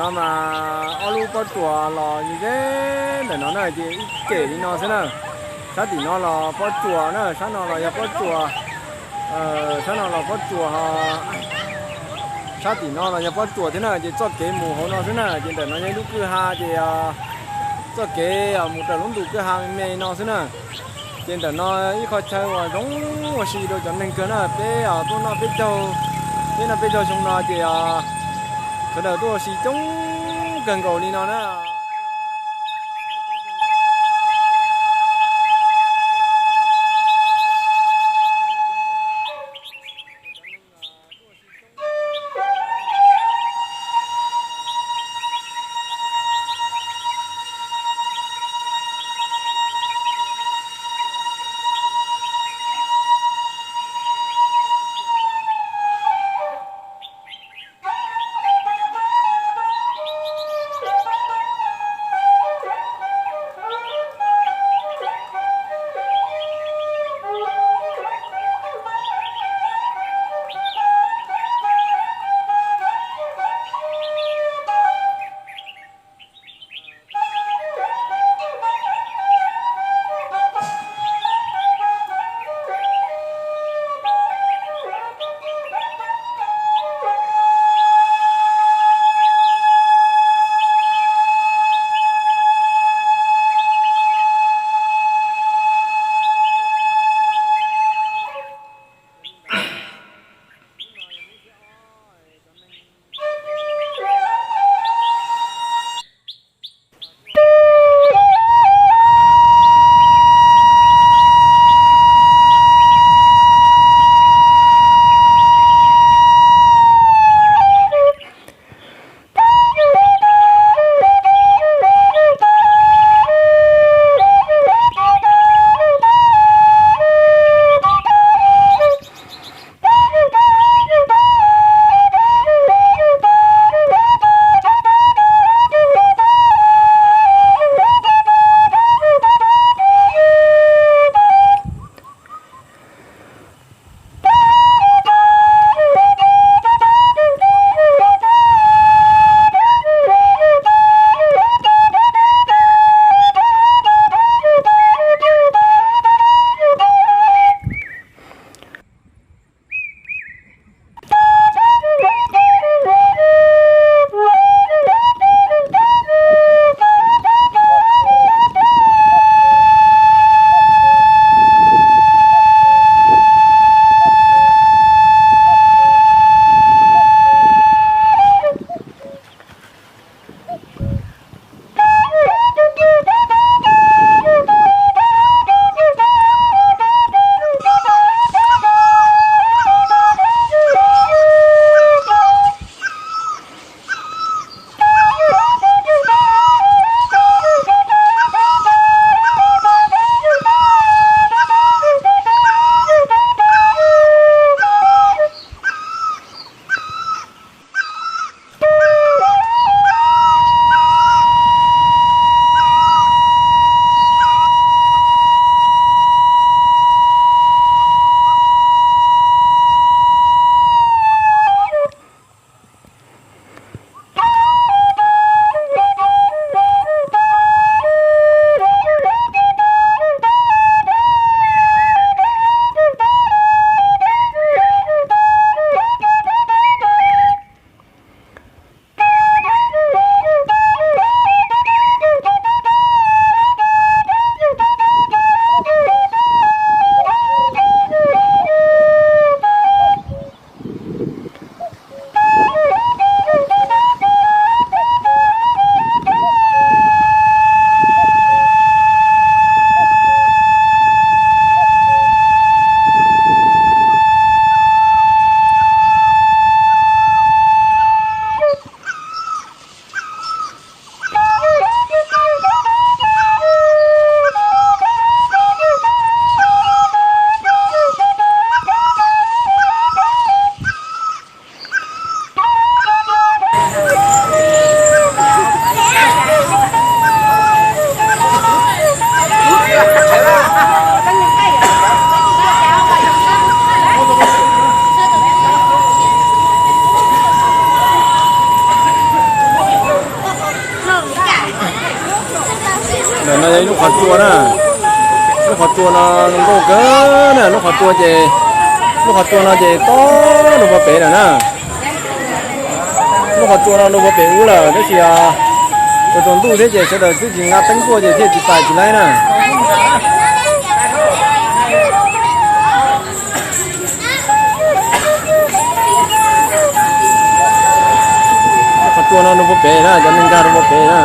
Mas ob lub pob tsuas los ze ntawm no na ces ib kem li no xwb na. Sab tim no los pob tsuas na, sab no los yog pob tsuas, sab no los pob tsuas ho sab tim no los yog pob tsuas thiab na. Ces txoj kev mus hauv no xwb na, ces ntawm no yog ib lub kwj ha ces txoj kev mus raws lub ntu kwj ha me me no xwb na. Ces ntawm no ib qho chaw uas zoo ua si rau cov neeg kawg na, peb tuaj noj peb caug, peb noj peb caug xyoo no ces sawv daws tuaj ua si coob kawg nkaus li no na. Ntawm no yog ib lub qhov tsua na. Lub qhov tsua no zoo nkauj kawg na, lub qhov tsua ces, lub qhov tsua no ces tob rau puag pem lawm na. Lub qhov tsua no rau puag pem ub lawm tab sis tsaus ntuj thiab ces sawv daws twb tsis nqa teeb tuaj ces thiaj tsis pais tsis laib na. Lub qhov tsua no rau puag pem na, cov neeg nkag rau puag pem na.